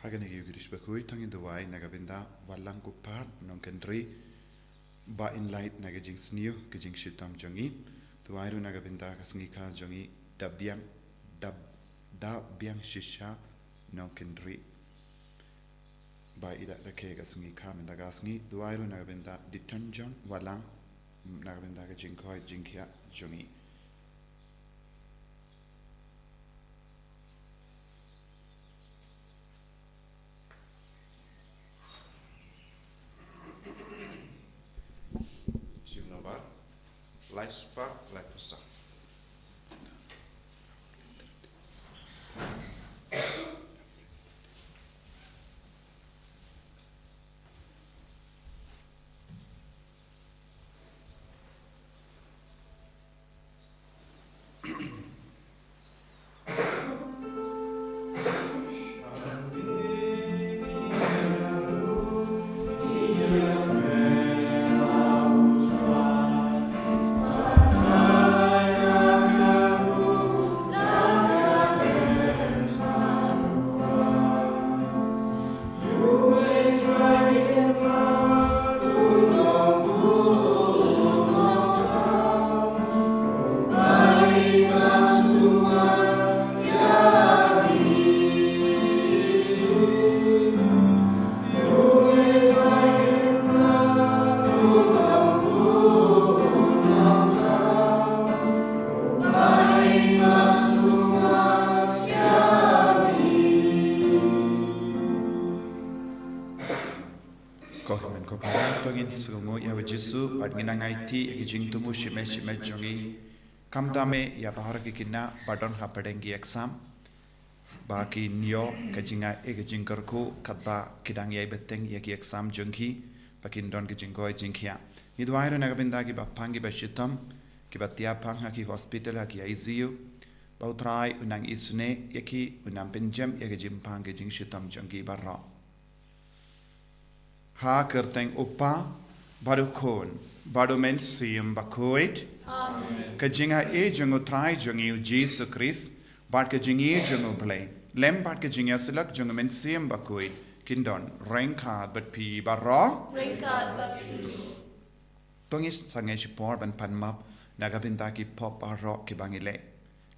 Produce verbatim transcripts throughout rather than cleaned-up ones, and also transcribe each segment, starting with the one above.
Ha kane ka Eucharist bakhuid, to ngin duwai na ka bynta Balang Kupar Nongkynrih, ba in lait na ka jingsniew ka jingshitom jong ngi. Duwai ruh na ka bynta ka sngi kha jong ngi, Dabiang, Dab, Dabiang Shisha Nongkynrih, ba i la rakhe ka sngi kha mynta ka sngi. Duwai ruh na ka bynta Ditanjong Balang, na ka bynta ka jingkoit jingkhiah jong ngi. Shim nombar lai spah lai phew saw. Ko hynmen ko para, to ngin sngewnguh ïa u Jisu bad ngin nang aiti ïa ki jingthmu shimet shimet jong ngi. Kam da me ïa baroh ki khynnah ba don hapdeng ki exam, ba kin ïoh ka jingai ka jingkyrkhu katba ki dang ïai bteng ïa ki exam jong ki, ba kin don ka jingkoit jingkhiah. Ngi duwai ruh na ka bynta kiba pang kiba shitom, kiba thiah pang ha ki hospital ha ki I C U, ba u Trai un nang isynei ïa ki, un nang pynjem ïa ka jingpang ka jingshitom jong ki baroh. Ha ka kyrteng u Kpa bad u Khun bad u Mynsiem Bakhuid. Amen. Ka jingai jong u Trai jong ngi u Jisu Khrist bad ka jingïeit jong u Blei, lem bad ka jingïasyllok jong u Mynsiem Bakhuid, kin don ryngkat bad phi baroh. Ryngkat bad phi. To ngin sangeh shipor ban pan map na ka bynta ki pop baroh kiba ngi leh.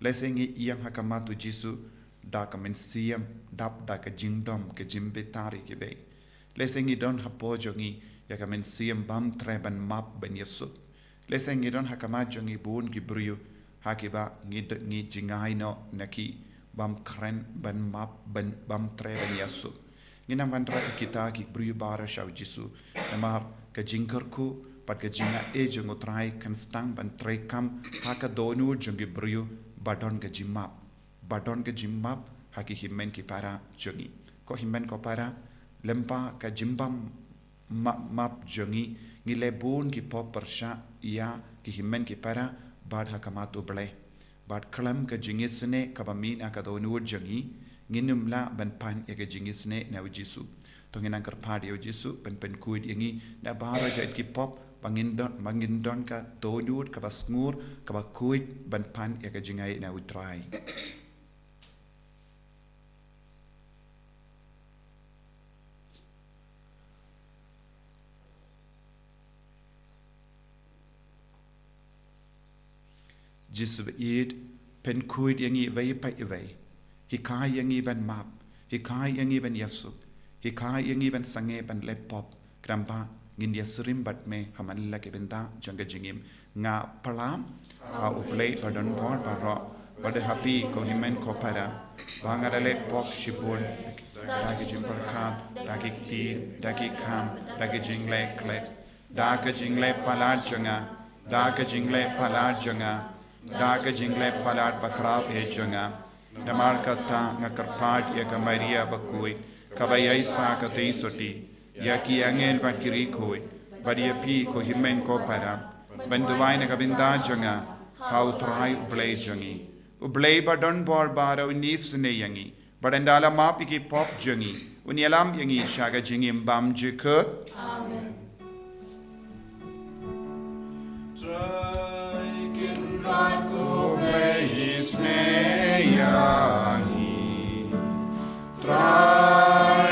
Lehse ngi ïeng ha khmat u Jisu da ka mynsiem dap da ka jingdom ka jingbitar ïa kiwei. Lehse ngi don hapoh jong ngi ïa ka mynsiem bym treh ban map ban ïasuk. Lehse ngi don ha khmat jong ngi bun ki briew ha kiba ngi d-, ngi jingai noh na ki bym kren ban map ban, bym treh ban ïasuk. Ngin nang wanrah ïa kita ki briew baroh sha u Jisu, namar ka jingkyrkhu bad ka jingai jong u Trai kan sdang ban treikam ha ka dohnud jong ki briew ba don ka jingmap, ba don ka jingmap ha ki hynmen ki para jong ngi. Ko hynmen ko para, lyngba ka jingbym ma-, map jong ngi, ngi leh bun ki pop pyrshah ïa ki hynmen ki para bad ha khmat u Blei. Bad khlem ka jingisynei kaba mih na ka dohnud jong ngi, ngin ym lah ban pan ïa ka jingisynei na u Jisu. To ngin nang kyrpad ïa u Jisu ban pynkhuid ïa ngi na baroh jait ki pop, ba ngin don, ba ngin don ka dohnud kaba sngur, kaba khuid ban pan ïa ka jingai na u Trai. Jisu ba ïeit, pynkhuid ïa ngi iwei pa iwei. Hikai ïa ngi ban map, hikai ïa ngi ban ïasuk, hikai ïa ngi ban sangeh ban leh pop, khnang ba ngin ïasyriem bad me ha man la ki bynta jong ka jingim. Nga pyrshah ha u Blei ba don bor baroh, bad ha phi ko hynmen ko para, ba nga la leh pop shibun, da ki jingpyrkhat, da ki kti, da ki kam, da ki jingleh khleh, da ka jingleh palat jong nga, da ka jingleh palat jong nga, da ka jingleh palat bakhraw eh jong nga. Namar kata nga kyrpad ïa ka Maria bakhuid, kaba ïaishah katei sotti, ïa ki angel bad ki riewkhuid, bad ïa phi ko hynmen ko para, ban duwai na ka bynta jong nga ha u Trai u Blei jong ngi. U Blei ba don bor baroh un isynei ïa ngi, bad ynda la map ïa ki pop jong ngi, un ïalam ïa ngi sha ka jingim bymjukut. Amen. Trai Kynrad ko Blei isynei ïa ngi. Trai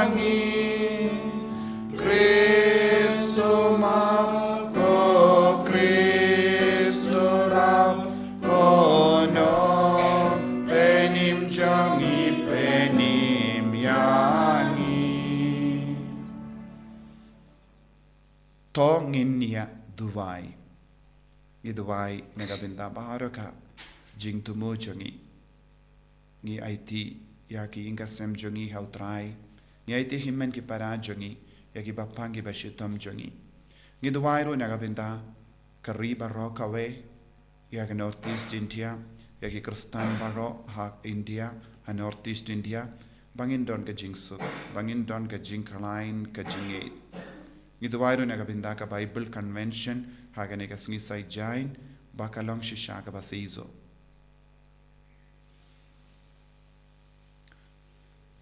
ngi. Kristu map ko, Kristu rap ko, no, pynim jong ngi, pynim ïa ngi. To ngin ïa duwai. Ngi duwai na ka bynta baroh ka jingthmu jong ngi. Ngi aiti ïa ki ïing ka sem jong ngi ha U Trai. Ngi aiti hynmen ki para jong ngi, ïa ki bapang ki bashitom jong ngi. Ngi duwai ruh na ka bynta ka ri baroh kawei, ïa ka North East India, ïa ki Khristan baroh ha India, ha North East India, ba ngin don ka jingsuk, ba ngin don ka jingkhlaiñ, ka jingngeit. Ngi duwai ruh na ka bynta ka Bible Convention ha kane ka sngi Saitjaiñ, ba ka long shisha kaba shisha.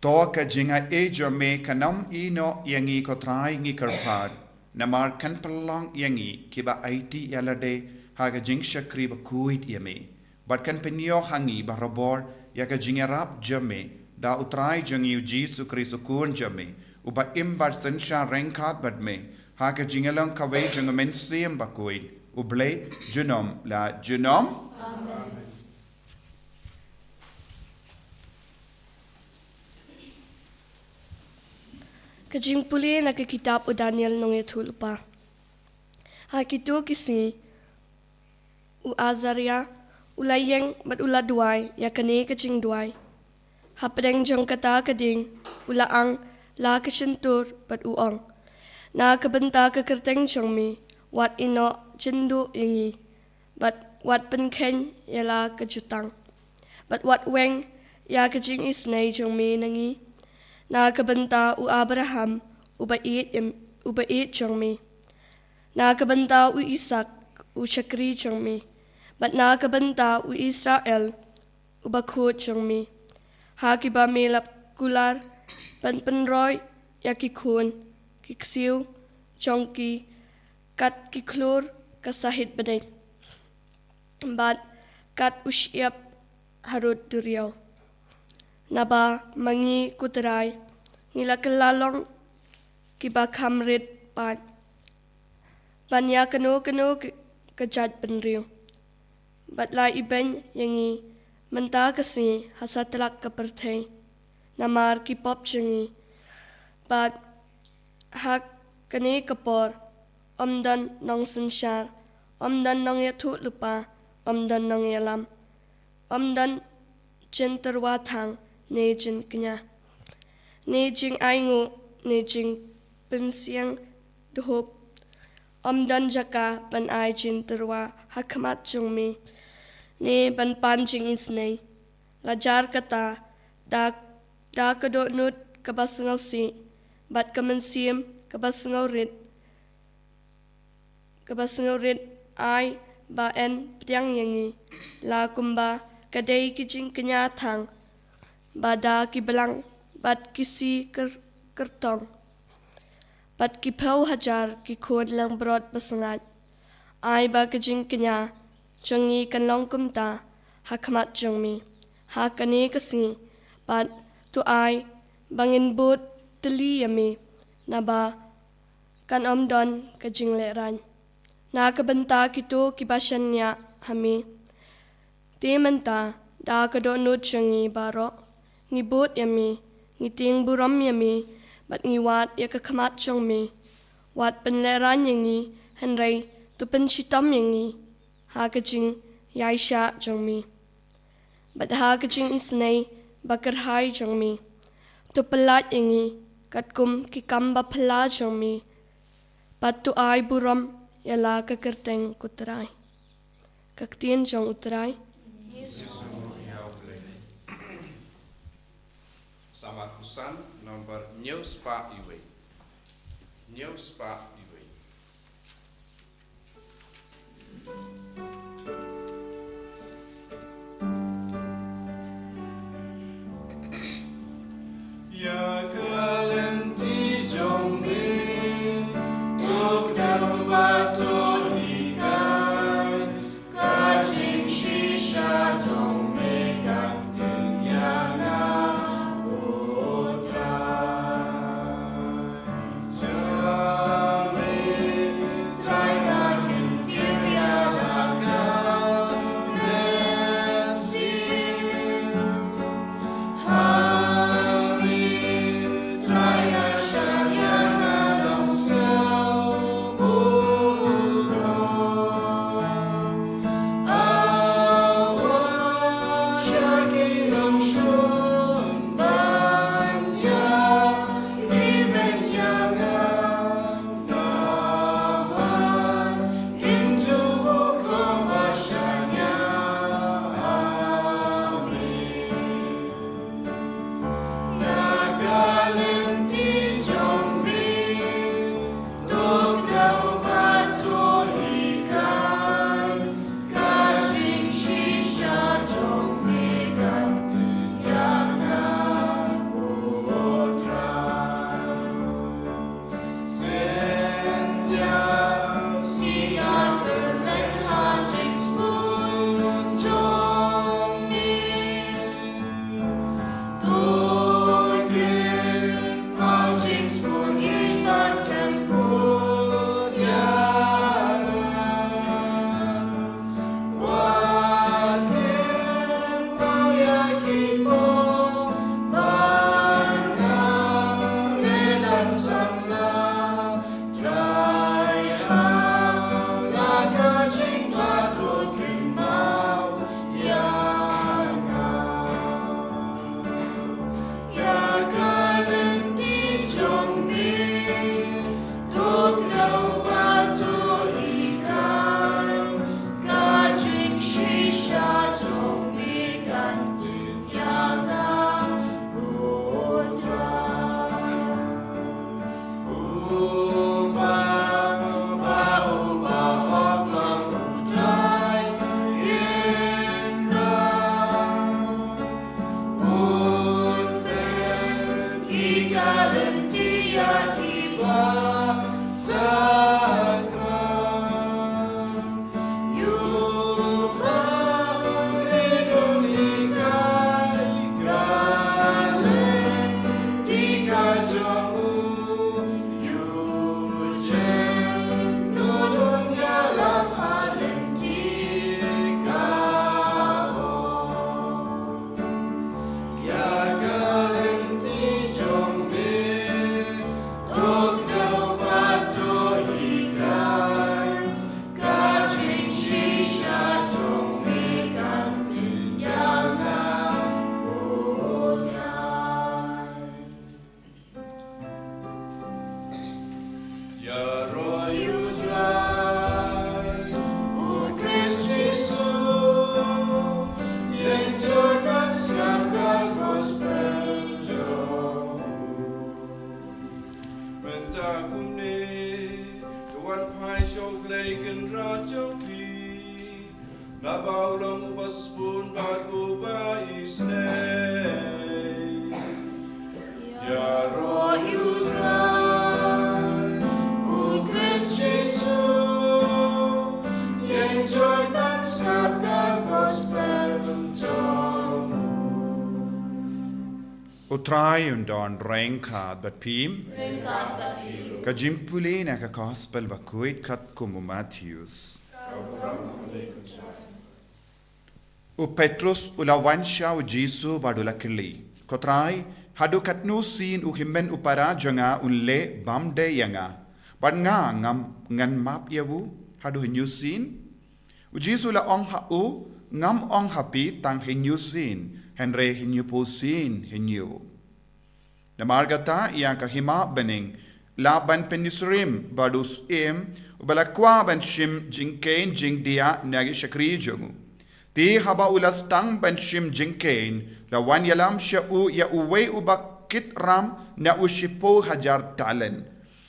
To ka jingaiei jong me kan ym ïehnoh ïa ngi, ko Trai, ngi kyrpad, namar kan pynlong ïa ngi kiba aiti ïa lade ha ka jingshakri bakhuid ïa me. Bad kan pynïoh ha ngi barabor ïa ka jingïarap jong me, da U Trai jong ngi U Jisu Khrist U Khun jong me, uba im bad synshar ryngkat bad me ha ka jingïalong kawei jong U Mynsiem Bakhuid, U Blei junom la junom. Amen. Ka jingpule na ka kitab u Daniel nongïathuhlypa. Ha kito ki sngi, u Azaria u la ïeng bad u la duwai ïa kane ka jingduwai. Hapdeng jong kata ka ding u la ang la ka shyntur bad u ong, na ka bynta ka kyrteng jong me, wat ïehnoh jingduh ïa ngi, bad wat pynkheiñ ïa la ka jutang, bad wat weng ïa ka jingisynei jong me na ngi, na ka bynta u Abraham uba ïeit, uba ïeit jong me, na ka bynta u Isaak u shakri jong me, bad na ka bynta u Israel uba khuid jong me, ha kiba me la kular ban pynroi ïa ki khun ki ksiew jong ki, kat ki khlur ka sahit bneng, bad kat u shyiap harud duriaw. Naba ma ngi, ko Trai, ngi la kylla long kiba kham rit paid ban ïa kano kano ka, ka jaitbynriew, bad la ibeiñ ïa ngi mynta ka sngi ha satlak ka pyrthei namar ki pop jong ngi. Bad ha kane ka por ym don nongsynshar, ym don nongïathuhlypa, ym don nongïalam, ym don jingtyrwa thang ne jingkñia, ne jingainguh ne jingpynsiang dkhot. Ym don jaka ban ai jingtyrwa ha khmat jong me, ne ban pan jingisynei. Lajar kata, da, da ka dohnud kaba sngewsih bad ka mynsiem kaba sngewrit, kaba sngewrit, ai ba yn pdiang ïa ngi, la kumba ka dei ki jingkñia thang, ba da ki blang bad ki shi kyr-, kyrtong bad ki phew hajar ki khun langbrot basngaid. Ai ba ka jingkñia jong ngi kan long kumta ha khmat jong me ha kane ka sngi, bad to ai ba ngin bud tylli ïa me, naba kan ym don ka jinglehrain. Na ka bynta kito kiba shaniah ha me, te mynta, da ka dohnud jong ngi baroh, ngi bud ïa me, ngi tieng burom ïa me, bad ngi wad ïa ka khmat jong me. Wat pynlehrain ïa ngi, hynrei to pynshitom ïa ngi ha ka jingïaishah jong me, bad ha ka jingisynei bakyrhai jong me. To pyllait ïa ngi katkum ki kam baphylla jong me, bad to ai burom ïa la ka kyrteng, ko Trai. Ka ktien jong U Trai. Samat u san, nombar hynñiew spah uwei. Hynñiew spah uwei. Ïa ka lynti jong me, to kdew bad to hikai, ka jingshisha jong me kan tip ïa nga, ko Trai. Ïaroh ïa U Trai, U Khrist Jisu, ïeng jong ka sngap ka gospel jong u. Mynta kumne, to wan phai sha U Blei Kynrad jong phi. Naba u long uba sbun bad uba isynei. Ïaroh ïa U Trai, U Khrist Jisu, ïeng jong ka sngap ka gospel jong u. U Trai un don ryngkat bad phi. Ryngkat bad phi ruh. Ka jingpule na ka gospel bakhuid katkum u Mathaios. U Petrus u la wan sha u Jisu bad u la kylli, Ko Trai, haduh katno sien u hynmen u para jong nga un leh bymdei ïa nga? Bad nga ngam, ngan map ïa u haduh hynñiew sien? U Jisu u la ong ha u, Ngam ong ha phi tang hynñiew sien, hynrei hynñiewphew sien hynñiew. Namar kata ïa ka hima bneng la ban pynsyriem bad u syiem uba la kwah ban shim jingkheiñ jingdiah na ki shakri jong u. Te haba u la sdang ban shim jingkheiñ, la wan ïalam sha u ïa uwei uba kit ram na u shiphew hajar talent.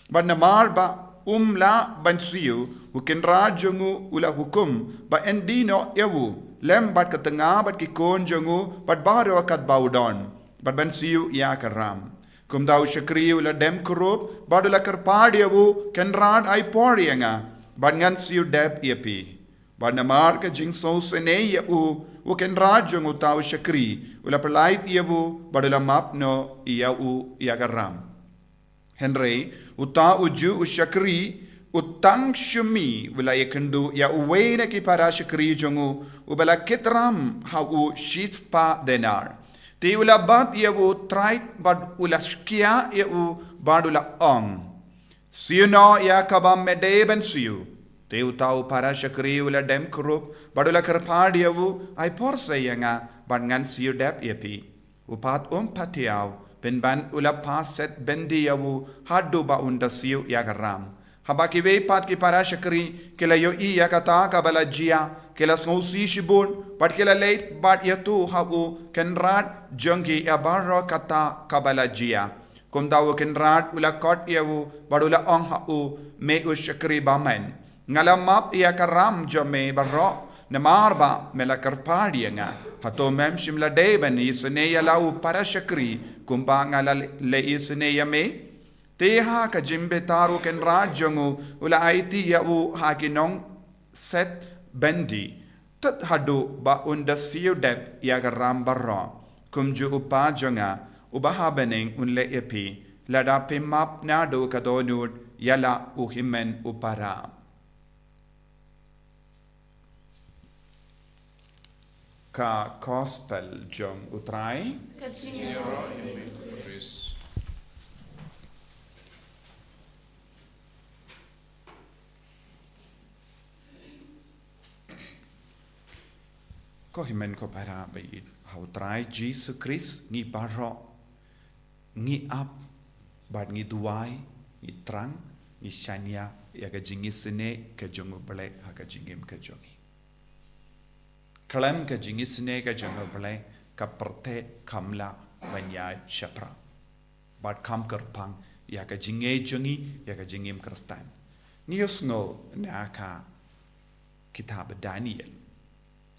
Bad namar ba um lah ban siew, u kynrad jong u u la hukum ba un die noh ïa u, lem bad ka tnga bad ki khun jong u bad baroh katba u don, bad ban siew ïa ka ram. Kumta u shakri u la dem kurup bad u la kyrpad ïa u, Kynrad, ai por ïa nga bad ngan siew dep ïa phi. Bad namar ka jingsngewsynei ïa u, u kynrad jong uta u shakri u la pyllait ïa u bad u la map noh ïa u ïa ka ram. Hynrei uta ujuh u shakri u tang shu mih u la ïakynduh ïa uwei na ki para shakri jong u, uba la kit ram ha u shispah denar. Te u la bat ïa u trait bad u la shkiah ïa u bad u la ong, Siew noh ïa kaba me dei ban siew. Te uta u para shakri u la dem kurup bad u la kyrpad ïa u, Ai por sa ïa nga bad ngan siew dep ïa phi. U pat um pat thiaw, pynban u la phah set byndi ïa u haduh ba un da siew ïa ka ram. Haba kiwei pat ki para shakri ki la ïohi ïa kata kaba la jia, ki la sngewsih shibun bad ki la leit bad ïathuh ha u kynrad jong ki ïa baroh kata kaba la jia. Kumta u kynrad u la khot ïa u bad u la ong ha u, Me u shakri bymman, nga la map ïa ka ram jong me baroh namar ba me la kyrpad ïa nga. Hato mem shym la dei ban isynei ïa la u para shakri kumba nga la leh isynei ïa me? Te ha ka jingbitar u kynrad jong u u la aiti ïa u ha ki nongset byndi, Tad haduh ba un da siew dep ïa ka ram baroh. Kumjuh u Pa jong nga uba ha bneng un leh ïa phi, lada phi map naduh ka dohnud ïa la u hynmen u para. Ka Gospel jong U Trai. Ka jingïaroh ïa me, Khrist. Ko hynmen ko para ba ïeit ha U Trai Jisu Khrist, ngi baroh ngi ap bad ngi duwai, ngi thrang, ngi shaniah ïa ka jingisynei ka jong U Blei ha ka jingim ka jong ngi. Khlem ka jingisynei ka jong U Blei, ka pyrthei kam lah ban ïaid shaphrang bad kam kyrpang ïa ka jingngeit jong ngi ïa ka jingim Khristan. Ngi ïohsngew na ka kitab Daniel,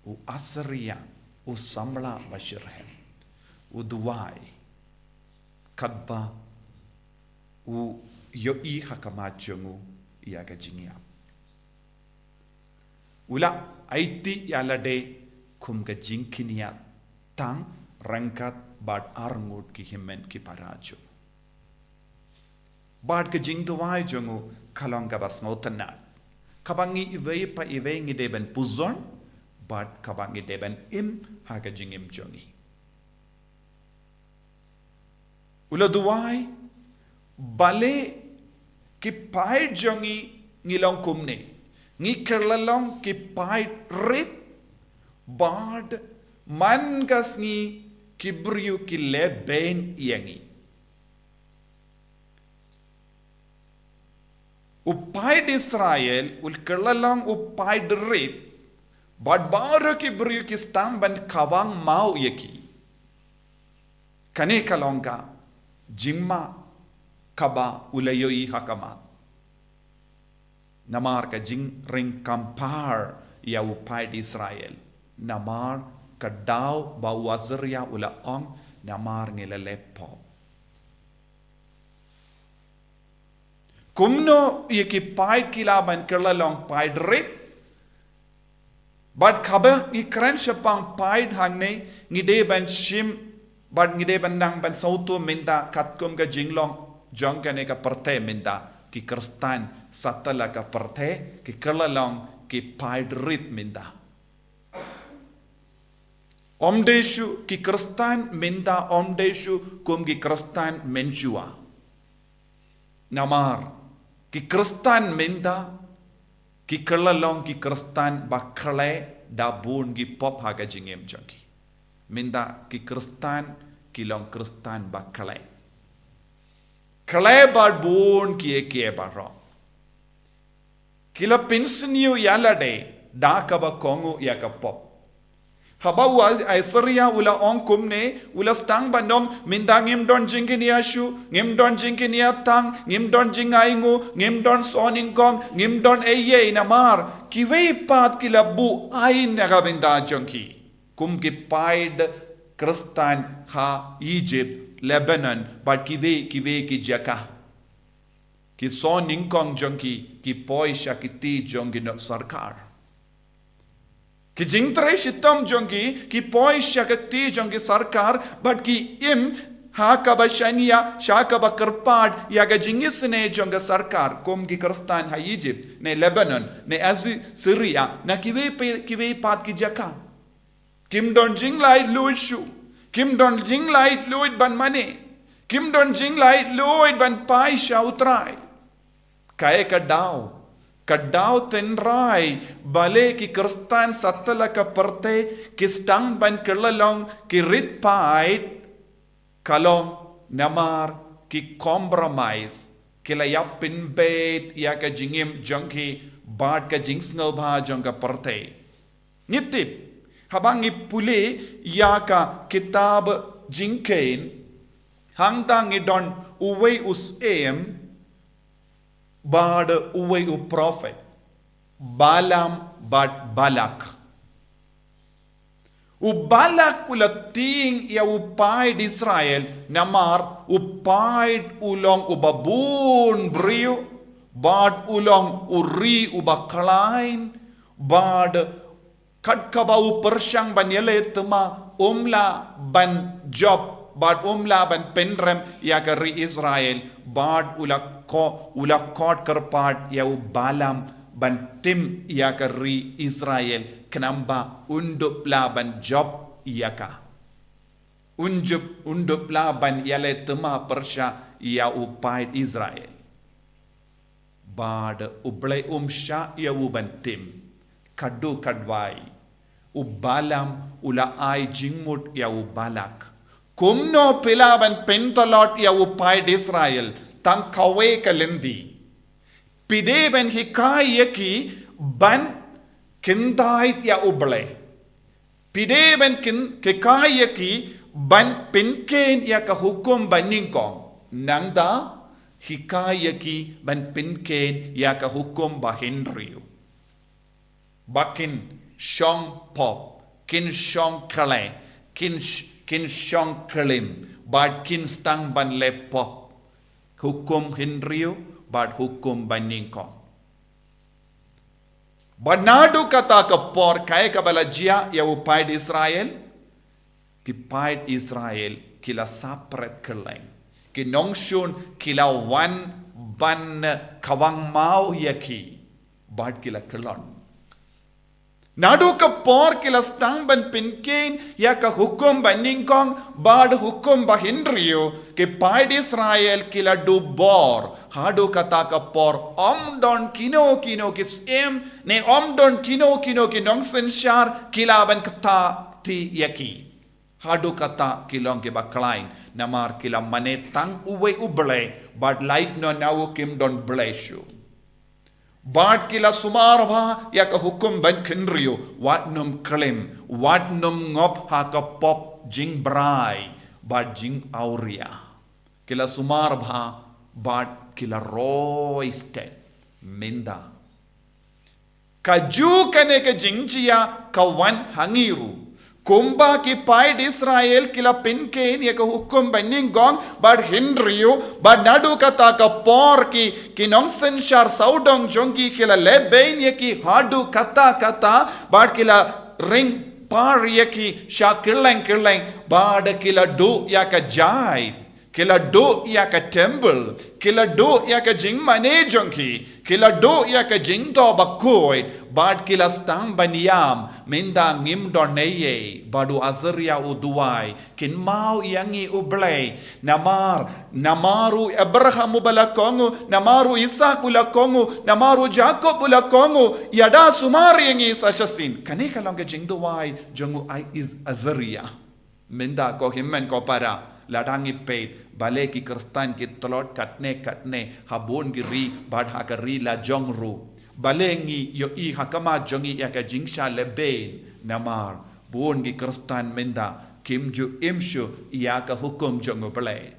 u Asaria, u samla ba shitrhem, u duwai katba u ïohi ha khmat jong u ïa ka jingïap. U la aiti ïa lade kum ka jingkynïap tang ryngkat bad arngut ki hynmen ki para jong u. Bad ka jingduwai jong u ka long kaba sngewtynnat, kaba ngi iwei pa iwei ngi dei ban puzon, bad kaba ngi dei ban im ha ka jingim jong ngi. U la duwai, balei ki paid jong ngi ngi long kumne? Ngi kylla long ki paid rit, bad man ka sngi ki briew ki leh beiñ ïa ngi. U paid Israel u kylla long u paid rit, bad baroh ki briew ki sdang ban kawang maw ïa ki. Kane ka long ka jingma kaba u la ïohi ha khmat. Namar ka jingring kam par ïa u paid Israel. Namar ka daw ba u Azaria u la ong, namar ngi la leh pop. Kumno ïa ki paid ki lah ban kylla long paid rit? Bad haba ngi kren shaphang paid hangne, ngi dei ban shim, bad ngi dei ban nang ban sngewthuh mynta katkum ka jinglong jong kane ka pyrthei mynta, ki Khristan satlak ka pyrthei ki kylla long ki paid rit mynta. Ym dei shuh ki Khristan mynta, ym dei shuh kum ki Khristan mynshuwa. Namar ki Khristan mynta ki kylla long ki Khristan ba khlei da bun ki pop ha ka jingim jong ki. Mynta ki Khristan ki long Khristan ba khlei. Khlei bad bun kiei kiei baroh. Ki la pynsniew ïa lade da kaba kohnguh ïa ka pop. Haba u Azaria u la ong kumne, u la sdang ban ong, mynta ngim don jingkynïa shuh, ngim don jingkynïa tang, ngim don jingainguh, ngim don soh nyngkong, ngim don ei ei, namar kiwei pat ki la buh aiñ na ka bynta jong ki, kum ki paid Khristan ha Egypt, Lebanon, bad kiwei kiwei ki jaka. Ki soh nyngkong jong ki ki poi sha ki kti jong ki nong sorkar. Ki jingtrei shitom jong ki ki poi sha ki kti jong ki sorkar, bad ki im ha kaba shaniah, sha kaba kyrpad ïa ka jingisynei jong ka sorkar, kum ki Khristan ha Egypt, ne Lebanon, ne Asi-, Syria, na kiwei pa-, kiwei pat ki jaka. Kim don jinglaitluid shuh. Kim don jinglaitluid ban mane. Kim don jinglaitluid ban phai sha U Trai. Kaei ka daw? Ka daw tynrai, balei ki Khristan satlak ka pyrthei ki sdang ban kylla long ki rit paid, ka long namar ki compromise, ki la ïa pynbeit ïa ka jingim jong ki bad ka jingsngewbha jong ka pyrthei. Ngi tip, haba ngi pule ïa ka kitab Jingkheiñ, hangta ngi don uwei u syiem bad uwei u prophet, Balaam bad Balak. U Balak u la tieng ïa u paid Israel, namar u paid u long uba bun briew, bad u long u ri uba khlaiñ, bad kat kaba u pyrshang ban ïaleh thma, um lah ban jop, bad um lah ban pynrem ïa ka ri Israel, bad u la ko-, u la khot kyrpad ïa u Balaam ban tim ïa ka ri Israel, khnang ba un dup lah ban jop ïa ka. Un dup, un dup lah ban ïaleh thma pyrshah ïa u paid Israel. Bad U Blei um shah ïa u ban tim. Katto katne, u Balaam u la ai jingmut ïa u Balak. Kumno phi lah ban pyntlot ïa u paid Israel tang kawei ka lynti? Phi dei ban hikai ïa ki ban kyntait ïa U Blei. Phi dei ban kyn-, hikai ïa ki ban pynkheiñ ïa ka hukum ba nyngkong. Nangta hikai ïa ki ban pynkheiñ ïa ka hukum ba hynriew. Ba kin shong pop, kin shong khlaiñ, kin sh-, kin shong klim, bad kin sdang ban leh pop. Hukum hynriew bad hukum banyngkong. Bad naduh kata ka por, kaei kaba la jia ïa u paid Israel? Ki paid Israel ki la separate kylleng. Ki nongshun ki la wan ban khawang maw ïa ki bad ki la kyllon. Naduh ka por ki la sdang ban pynkheiñ ïa ka hukum banyngkong bad hukum bahynriew, ki paid Israel ki la duh bor. Haduh kata ka por ym don kino kino ki syiem ne ym don kino kino ki nongsynshar ki lah ban kta kti ïa ki. Haduh kata ki long kiba khlaiñ, namar ki la mane tang uwei U Blei, bad lait noh na u kim don Blei shuh. Bad ki la sumar bha ïa ka hukum banyngkong, wat nym klim, wat nym ngop ha ka pop jingbrai bad jingawria. Ki la sumar bha bad ki la roi stet. Mynta ka ju kane ka jingjia ka wan ha ngi ruh. Kumba ki paid Israel ki la pynkheiñ ïa ka hukum banyngkong bad hynriew, bad naduh kata ka por ki, ki nongsynshar sawdong jong ki ki la lehbeiñ ïa ki haduh katta katta, bad ki la ring par ïa ki sha kylleng kylleng, bad ki la duh ïa ka jaid. Ki la duh ïa ka temple, ki la duh ïa ka jingmane jong ki, ki la duh ïa ka jingthoh bakhuid, bad ki la sdang ban ïam, mynta ngim don ei ei, bad u Azaria u duwai, kynmaw ïa ngi U Blei, namar, namar u Abraham u ba la kohnguh, namar u Isak u la kohnguh, namar u Jakob u la kohnguh, ïada sumar ïa ngi sa shisien. Kane ka long ka jingduwai jong u Ai-, Is-, Azaria. Mynta ko hynmen ko para, lada ngi peit, balei ki Khristan ki tlot katne katne, ha bun ki ri, bad ha ka ri la jong ruh. Balei ngi ïohi ha khmat jong ngi ïa ka jingshah lehbeiñ, namar bun ki Khristan mynta kim ju im shuh ïa ka hukum jong U Blei.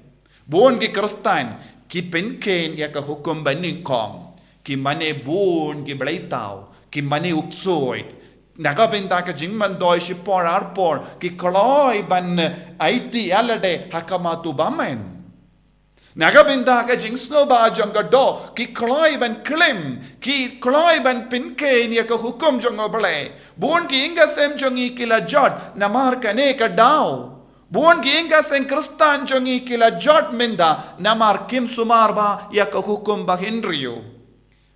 Bun ki Khristan ki pynkheiñ ïa ka hukum banyngkong, ki mane bun ki bleitaw, ki mane u ksuid. Na ka bynta ka jingmyntoi shipor arpor, ki kloi ban aiti ïa lade ha khmat u bymman. Na ka bynta ka jingsngewbha jong ka doh, ki kloi ban klim, ki kloi ban pynkheiñ ïa ka hukum jong U Blei. Bun ki ïing ki sem jong ngi ki la jot namar kane ka daw. Bun ki ïing ki sem Khristan jong ngi ki la jot mynta namar kim sumar bha ïa ka hukum bahynriew.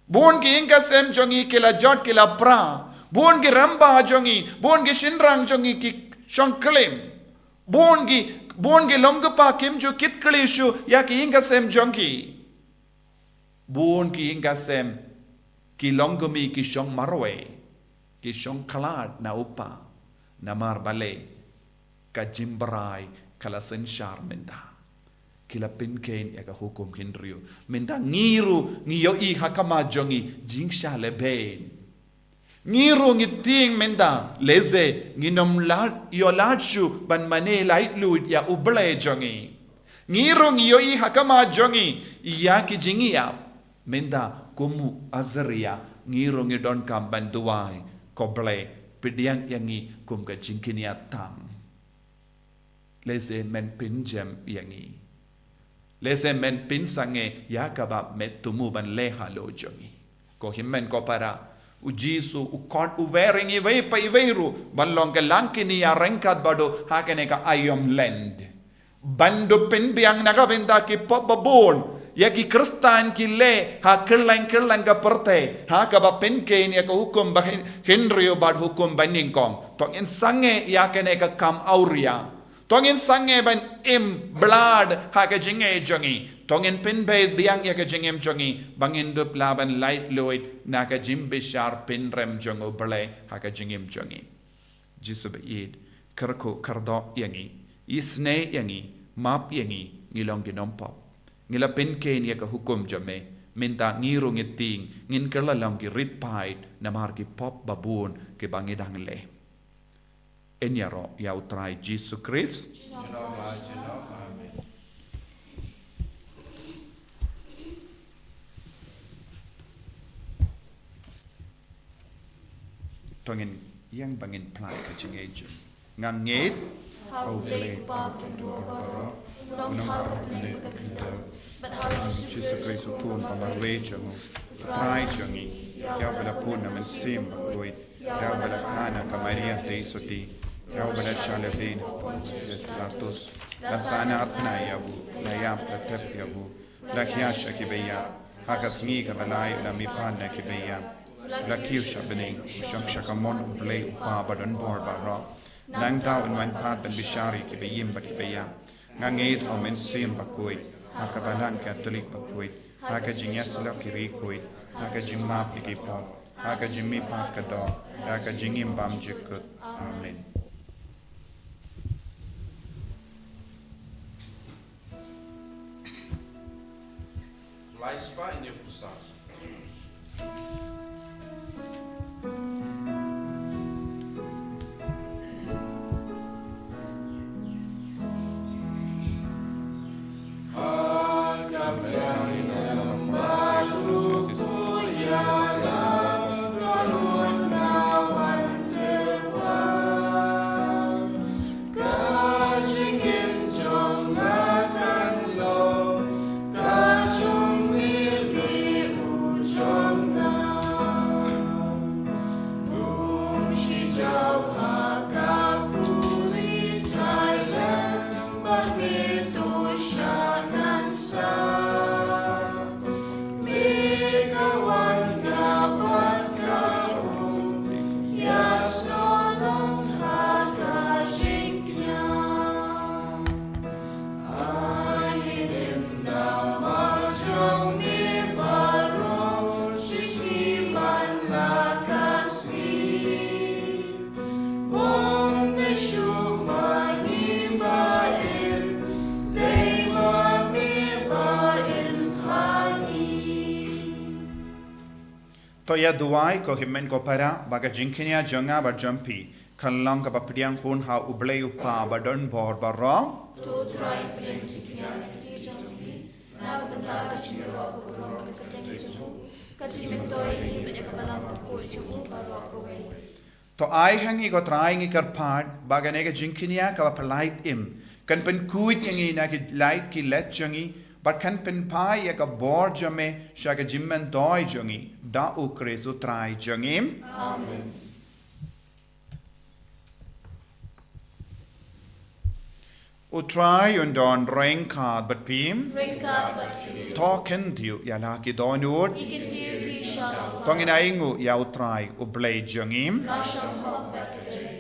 Bun ki ïing ki sem jong ngi ki la jot ki la pra. Bun ki rangbah jong ngi, bun ki shynrang jong ngi ki shong klim. Bun ki, bun ki long kpa kim ju kit kali shuh ïa ki ïing ki sem jong ki. Bun ki ïing ki sem ki long kmie ki shong marwei, ki shong khlad na u kpa. Namar balei? Ka jingbrai ka la synshar mynta. Ki la pynkheiñ ïa ka hukum hynriew. Mynta ngi ruh ngi ïohi ha khmat jong ngi jingshah lehbeiñ. Ngi ruh ngi tieng mynta, lehse ngin ym lah, ïoh lah shuh ban mane laitluid ïa U Blei jong ngi. Ngi ruh ngi ïohi ha khmat jong ngi ïa ki jingïap. Mynta kum u Azaria, ngi ruh ngi donkam ban duwai, ko Blei, pdiang ïa ngi kum ka jingkynïatang. Lehse men pynjem ïa ngi. Lehse men pynsangeh ïa kaba me thmu ban leh halor jong ngi. Ko hynmen ko para, u Jisu u khot uwei ïa ngi iwei pa iwei ruh ban long ka langkynïa ryngkat bad u ha kane ka aïom lent. Ban dup pynbiang na ka bynta ki pop babun ïa ki Khristan ki leh ha kylleng kylleng ka pyrthei, ha kaba pynkheiñ ïa ka hukum bahyn-, hynriew bad hukum banyngkong. To ngin sangeh ïa kane ka kam awria. To ngin sangeh ban im blad ha ka jingim jong ngi. To ngin pynbeit biang ïa ka jingim jong ngi ba ngin dup lah ban laitluid na ka jingbishar pynrem jong U Blei ha ka jingim jong ngi. Jisu ba ïeit, kyrkhu kyrdoh ïa ngi, isynei ïa ngi, map ïa ngi, ngi long ki nongpop. Ngi la pynkheiñ ïa ka hukum jong me, mynta ngi ruh ngi tieng, ngin kylla long ki rit paid namar ki pop babun kiba ngi dang leh. Yn ïaroh ïa U Trai Jisu Khrist. Amen. To ngin ïeng ba ngin phla ïa ka jingngeit jong ngi. Nga ngeit ha U Blei Kpa Baduh Baroh, U Nongthaw ka bneng bad ka khyndew. Bad ha u Jisu Khrist u Khun ba marwei jong u, u Trai jong ngi, ïa uba la pun na u Mynsiem Bakhuid, ïa uba la kha na ka Maria Theisotti, ïa uba la shah lehbeiñ ha u Pontius Pilatus, la sahnarphna ïa u, la ïap, la thep ïa u, la hiar sha kiba ïap, ha ka sngi kaba lai u la mihpat na kiba ïap, u la kiew sha bneng, u shong sha kamon u Blei u Kpa badonbor baroh. Nangta un wan pat ban bishar ïa kiba im bad kiba ïap. Nga ngeit ha u Mynsiem Bakhuid, ha ka Balang Katholik bakhuid, ha ka jingïasyllok ki riewkhuid, ha ka jingmap ïa ki pop, ha ka jingmihpat ka doh, ha ka jingim bymjukut. Amen. Lai spah ïa u Psalm. To ïa duwai, ko hynmen ko para, ba ka jingkñia jong nga bad jong phi kan long kaba pdiang hun ha u Blei u Kpa badonbor baroh. To Trai, pdiang jingkñia ha ka kti jong phi, na ka bynta ka jingïaroh ka burom ka kyrteng jong u, ka jingmyntoi ïa ngi bad ïa ka Balang bakhuid jong u baroh kawei. To ai ha ngi ko Trai, ngi kyrpad, ba kane ka jingkñia kaba pyllait im kan pynkhuid ïa ngi na ki lait ki let jong ngi, bad kan pynphai ïa ka bor jong me sha ka jingmyntoi jong ngi, da u Khrist u Trai jong ngi. Amen. U Trai un don ryngkat bad phi. Ryngkat bad phi. To khyndiat ïa la ki dohnud. Ngi khyndiat ïa ki sha u Trai. To ngin ainguh ïa u Trai u Blei jong ngi. Ka shong hok bad ka dei.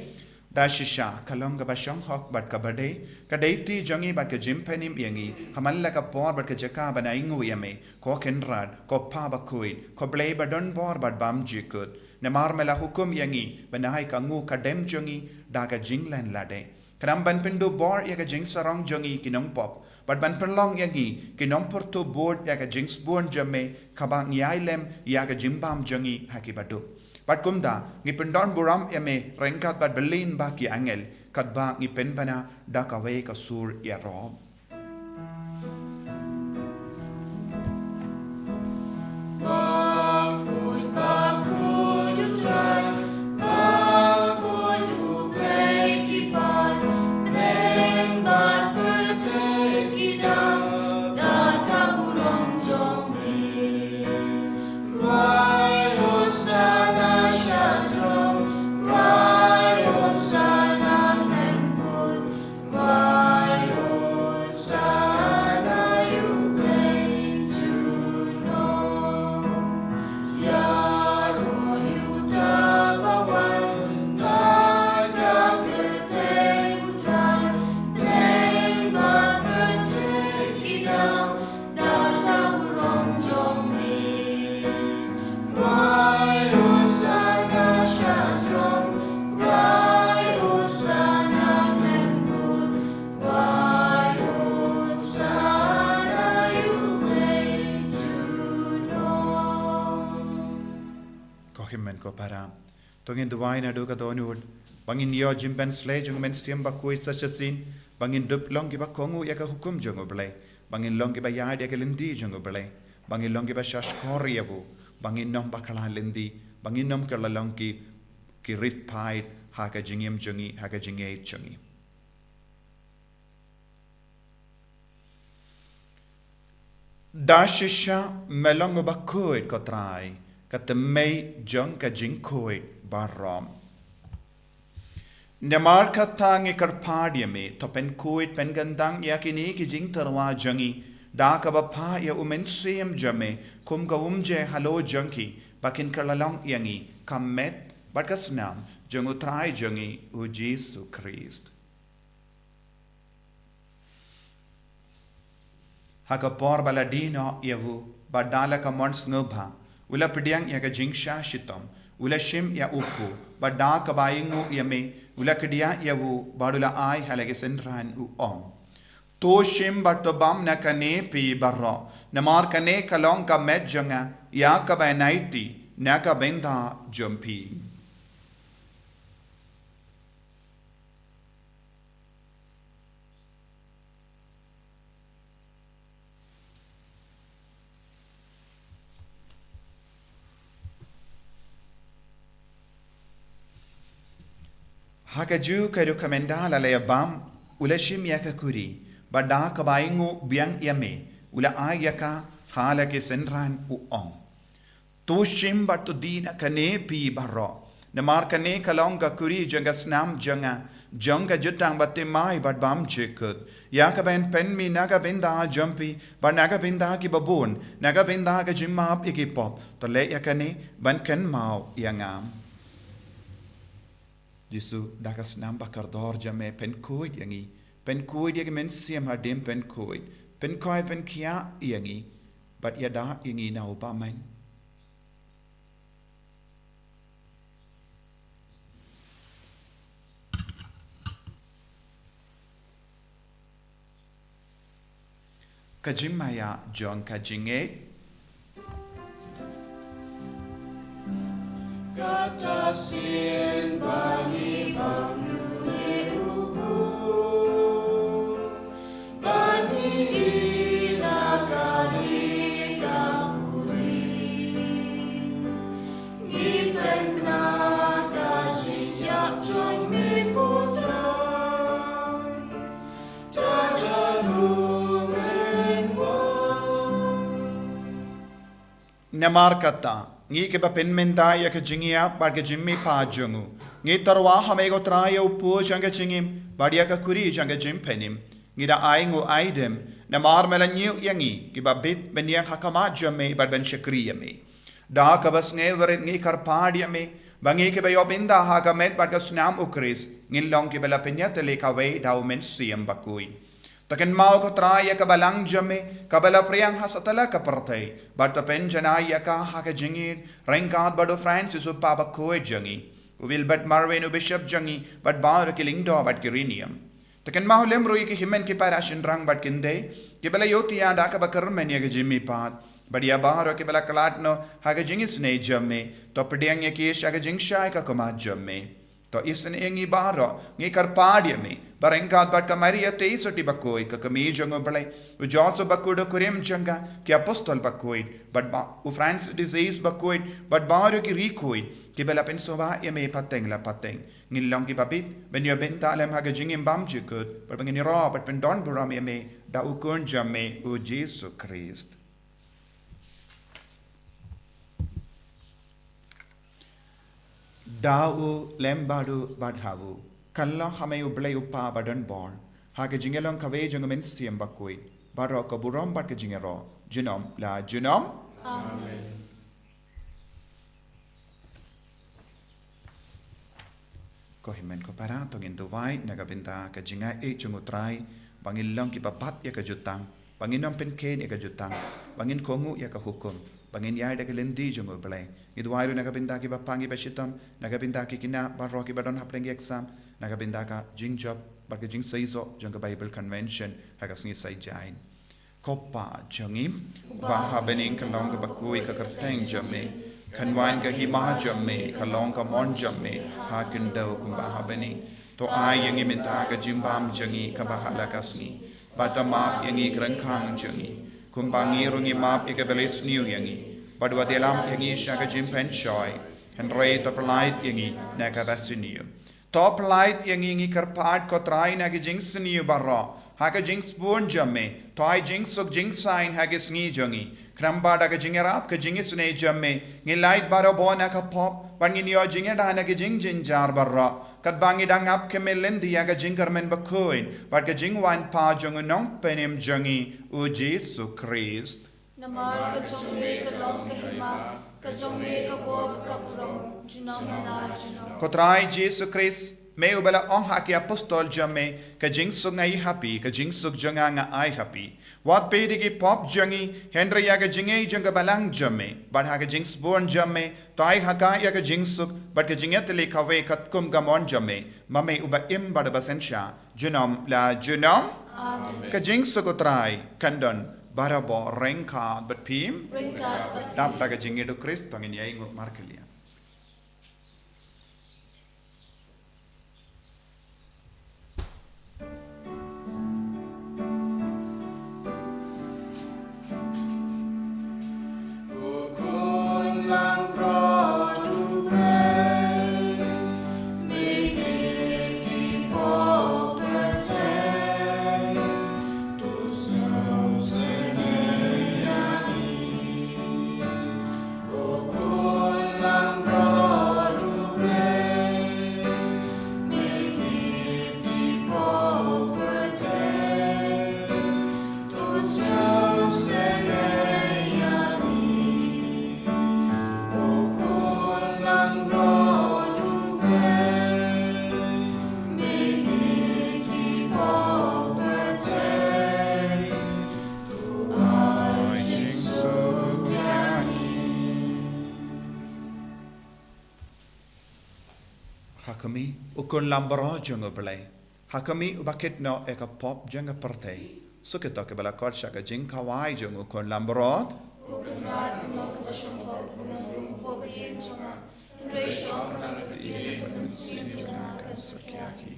Da shisha ka long kaba shong hok bad kaba dei, ka dei ti jong ngi bad ka jingpynim ïa ngi, ha man la ka por bad ka jaka ban ainguh ïa me, ko Kynrad, ko Kpa bakhuid, ko Blei badonbor bad bymjukut. Namar me la hukum ïa ngi ban ai ka nguh ka dem jong ngi da ka jinglen lade, khnang ban pynduh bor ïa ka jingsarong jong ngi ki nongpop, bad ban pynlong ïa ngi ki nongpyrthuh bud ïa ka jingsbun jong me, kaba ngi ïai lem ïa ka jingbam jong ngi ha ki baduk. Bad kumta ngi pyndonburom ïa me ryngkat bad byllien bad ki angel, katba ngi pynbna da kawei ka sur ïaroh. Ko hynmen ko para, to ngin duwai naduh ka dohnud, ba ngin ïoh jingpynshlei jong u Mynsiem Bakhuid sa shisien, ba ngin dup long kiba kohnguh ïa ka hukum jong u Blei, ba ngin long kiba ïaid ïa ka lynti jong u Blei, ba ngin long kiba shahshkor ïa u, ba ngin nym bakla lynti, ba ngin nym kylla long ki, ki rit paid ha ka jingim jong ngi, ha ka jingïeit jong ngi. Da shisha me long uba khuid, ko Trai, ka tymmen jong ka jingkhuid baroh. Namar kata ngi kyrpad ïa me, to pynkhuid pynkyndang ïa kine ki jingtyrwa jong ngi da kaba phah ïa u Mynsiem jong me kum ka umjer halor jong ki, ba kin kylla long ïa ngi ka met bad ka snam jong u Trai jong ngi u Jisu Khrist. Ha ka por ba la die noh ïa u, bad da la ka mon sngewbha, u la pdiang ïa ka jingshah shitom, u la shim ïa u kpu, bad da kaba ainguh ïa me, u la kdiah ïa u, bad u la ai ha la ki synran, u ong: To shim bad to bam na kane phi baroh, namar kane ka long ka met jong nga ïa kaba aiti na ka bynta jong phi. Ha kajuh ka rukom ynda la ïa bam, u la shim ïa ka kuri, bad da kaba ainguh biang ïa me, u la ai ïa ka ha la ki synran, u ong: To shim bad to die na kane phi baroh, namar kane ka long ka kuri jong ka snam jong nga, jong ka jutang bathymmai bad bymjukut, ïa kaba yn pynmih na ka bynta jong phi bad na ka bynta kiba bun, na ka bynta ka jingmap ïa ki pop. To leh ïa kane ban kynmaw ïa nga. Jisu, da ka snam ba kordor jong me pynkhuid ïa ngi, pynkhuid ïa ki mynsiem hadien pynkhuid, pynkhuid pynkhiah ïa ngi, bad ïada ïa ngi na u bymman. Ka jingmaïa jong ka jingngeit. Kata sien ba ngi bam ïa u Kpu, ba ngi ïa ka ri ka kuri, ngi pynbna ka jingïap jong me, ko Trai. Namar kata, ngi kiba pynmynta ïa ka jingïap bad ka jingmihpat jong u, ngi tyrwa ha me, ko Trai, ïa u kpu jong ka jingim bad ïa ka kuri jong ka jingpynim. Ngi da ainguh aidem namar me la ñiew ïa ngi kiba bit ban ïeng ha khmat jong me bad ban shakri ïa me. Da kaba sngewrit ngi kyrpad ïa me ba ngi kiba ïoh bynta ha ka met bad ka snam u Khrist ngin long kiba la pynïatylli kawei da u Mynsiem Bakhuid. To kynmaw, ko Trai, ïa ka balang jong me kaba la phriang ha satlak ka pyrthei, bad to pynjanai ïa ka ha ka jingïeit ryngkat bad u Francis, u Kpa Bakhuid jong ngi, u Wilbert Marwin, u Bishop jong ngi, bad baroh ki lyngdoh bad ki riewniam. To kynmaw lem ruh ïa ki hynmen ki para shynrang bad ki khyndai kiba la ïohthiah da kaba kyrmen ïa ka jingmihpat, bad ïa baroh kiba la khlad noh ha ka jingisynei jong me. To pdiang ïa ki sha ka jingshai ka khmat jong me. To isynei ïa ngi baroh, ngi kyrpad ïa me, ba ryngkat bad ka Maria Theisotti Bakhuid, ka Kmie jong u Blei, u Joseph Bakhuid u kurim jong ka, ki Apostol Bakhuid, bad ba, u Francis de Sales Bakhuid, bad baroh ki riewkhuid kiba la pynsngewbha ïa me pateng la pateng, ngin long kiba bit ban ïoh bynta lem ha ka jingim bymjukut, bad ba ngin ïaroh bad pyndonburom ïa me da u Khun jong me, u Jisu Khrist. Da u lem bad u bad ha u, kan long ha me, u Blei u Kpa badonbor, ha ka jingïalong kawei jong u Mynsiem Bakhuid, baroh ka burom bad ka jingïaroh junom la junom. Amen. Ko hynmen ko para, to ngin duwai na ka bynta ka jingaiei jong u Trai, ba ngin long kiba bat ïa ka jutang, ba ngin ym pynkheiñ ïa ka jutang, ba ngin kohnguh ïa ka hukum, ba ngin ïaid da ka lynti jong u Blei. Ngi duwai ruh na ka bynta ki bapang ki bashitom, na ka bynta ki khynnah baroh kiba don hapdeng ki exam, na ka bynta ka jingjop bad ka jingseisoh jong ka Bible Convention ha ka sngi Saitjaiñ. Ko Pa jong ngi, uba ha bneng, kan long kaba khuid ka kyrteng jong me, kan wan ka hima jong me, kan long ka mon jong me ha khyndew kumba ha bneng. To ai ïa ngi mynta ka jingbam jong ngi kaba ha la ka sngi, bad to map ïa ngi ki ryngkang jong ngi, kumba ngi ruh ngi map ïa kiba la isniew ïa ngi, bad wat ïalam ïa ngi sha ka jingpynshoi, hynrei to pyllait ïa ngi na kaba sniew. To pyllait ïa ngi, ngi kyrpad, ko Trai, na ki jingsniew baroh, Ha ka jingsbun jong me, to ai jingsuk jingsaiñ ha ki sngi jong ngi. Khnang ba da ka jingïarap ka jingisynei jong me, ngin lait barabor na ka pop, bad ngin ïoh jingïada na ki jingjynjar baroh. Katba ngi dang ap khmih lynti ïa ka jingkyrmen bakhuid, bad ka jingwan pat jong u Nongpynim jong ngi, u Jisu Khrist. Namar ka jong me ka long ka hima, ka jong me ka bor ka burom, junom la junom. Ko Trai Jisu Khrist, me uba la ong ha ki apostol jong me, ka jingsuk nga ai ha phi, ka jingsuk jong nga nga ai ha phi. Wat peit ïa ki pop jong ngi, hynrei ïa ka jingngeit jong ka balang jong me, bad ha ka jingsbun jong me, to ai ha ka ïa ka jingsuk, bad ka jingïatylli kawei katkum ka mon jong me, ma me uba im bad uba synshar, junom la junom. Amen. Ka jingsuk u Trai kan don barabor ryngkat bad phi. Ryngkat bad phi. Dap da ka jingngeit u Khrist to ngin ïai nguh markylliang. Ha khmih, u khun lambaroh jong U Blei. Ha khmih uba kit noh ïa ka pop jong ka pyrthei. Suk ïa to kiba la khot sha ka jingkhawai jong u khun lambaroh. Ko Kynrad, mo kaba shongkor, mo kaba ïeng jong nga. Hynrei shong tang ka ktien, ka mynsiem jong nga kan suk ïa ki.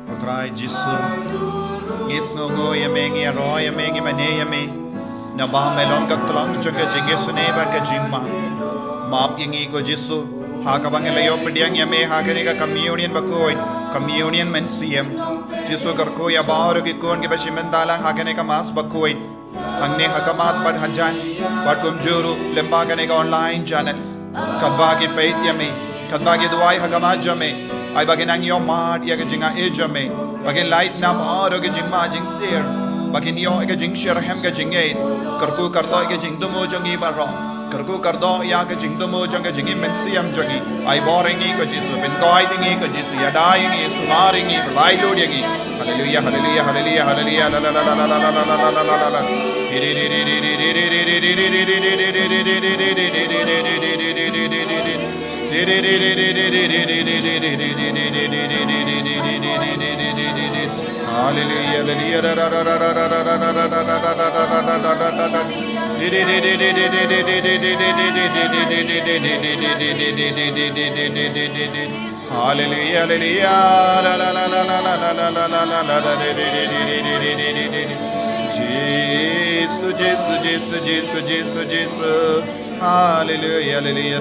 Ko Trai Jisu, Ngi sngewnguh ïa me, ngi ïaroh ïa me, ngi mane ïa me. Naba me long ka khlong jong ka jingisynei bad ka jingmap. Map ïa ngi ko Jisu. Ha kaba ngi la ïoh pdiang ïa me ha kane ka communion bakhuid, communion mynsiem. Jisu, kyrkhu ïa baroh ki khun kiba shim bynta lang ha kane ka Mass bakhuid, hangne ha khmat bad hajan, bad kumjuh ruh lyngba kane ka online channel. Katba ki peit ïa me, katba ki duwai ha khmat jong me, ai ba kin nang ïohmad ïa ka jingaiei jong me, ba kin lait na baroh ka jingma jingshitom, ba kin ïoh ïa ka jingshitrhem ka jingïeit. Kyrkhu kyrdoh ïa ka jingthmu jong ngi baroh. Kyrkhu kyrdoh ïa ka jingthmu jong ka jingim mynsiem jong ngi. Ai bor ïa ngi ko Jisu, pynkoit ïa ngi ko Jisu, ïada ïa ngi, sumar ïa ngi, pynlait lut ïa ngi. Haleluia, haleluia, haleluia, haleluia. La, la, la. Haleluia, haleluia. Haleluia, haleluia. La, la, la. Jisu, Jisu, Jisu, Jisu, Jisu, Jisu. Haleluia, haleluia.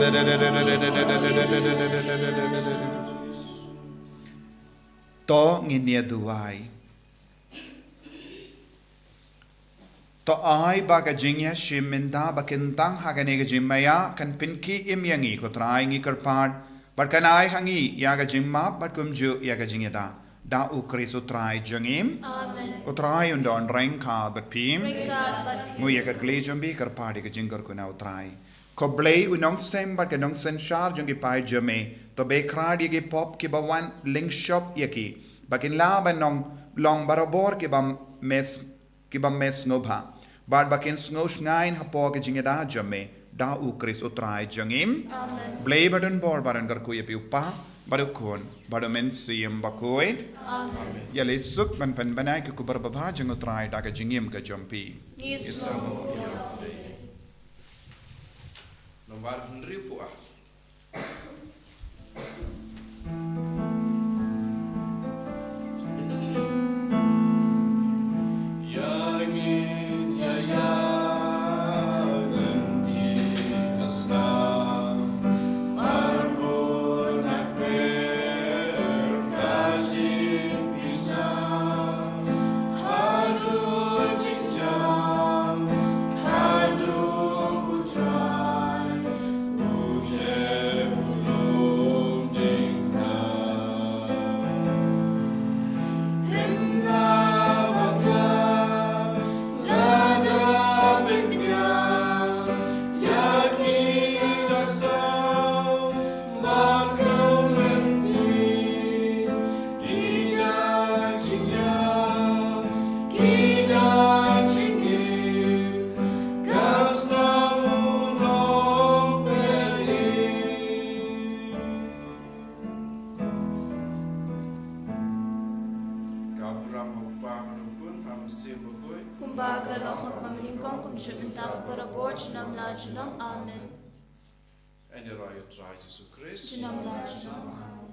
To ngin ïa duwai. To ai ba ka jingïashim bynta ba kyntang ha kane ka jingmaïa kan pynkhie im ïa ngi ko Trai, ngi kyrpad, bad kan ai ha ngi ïa ka jingmap bad kumjuh ïa ka jingïada. Da U Khrist U Trai jong ngi. Amen. U Trai un don ryngkat bad phi. Ryngkat bad phi. Nguh ïa ka kli jong phi, kyrpad ïa ka jingkyrkhu na U Trai. Ko Blei U Nongseng bad ka nongsynshar jong ki paid jong me, to bekhrad ïa ki pop kiba wan lyngshop ïa ki, ba kin lah ban long barabor kiba me, kiba me sngewbha, bad ba kin sngewshngaiñ hapoh ka jingïada jong me, da U Khrist U Trai jong ngi. Amen. Blei ba don bor ba don kyrkhu ïa phi, U Kpa, bad U Khun, bad U Mynsiem Bakhuid. Amen. Ïaleh suk ban pynbna ïa ka khubor babha jong U Trai da ka jingim ka jong phi. Ngi sngewnguh ïa U. Nombar hynriewphew ar. Ka burom ha U Kpa bad U Khun, ha U Mynsiem Bakhuid. Kumba ka long ha kaba nyngkong, kumjuh mynta bad barabor, junom la junom. Amen. Ïa U Trai Jisu Khrist. Junom la junom.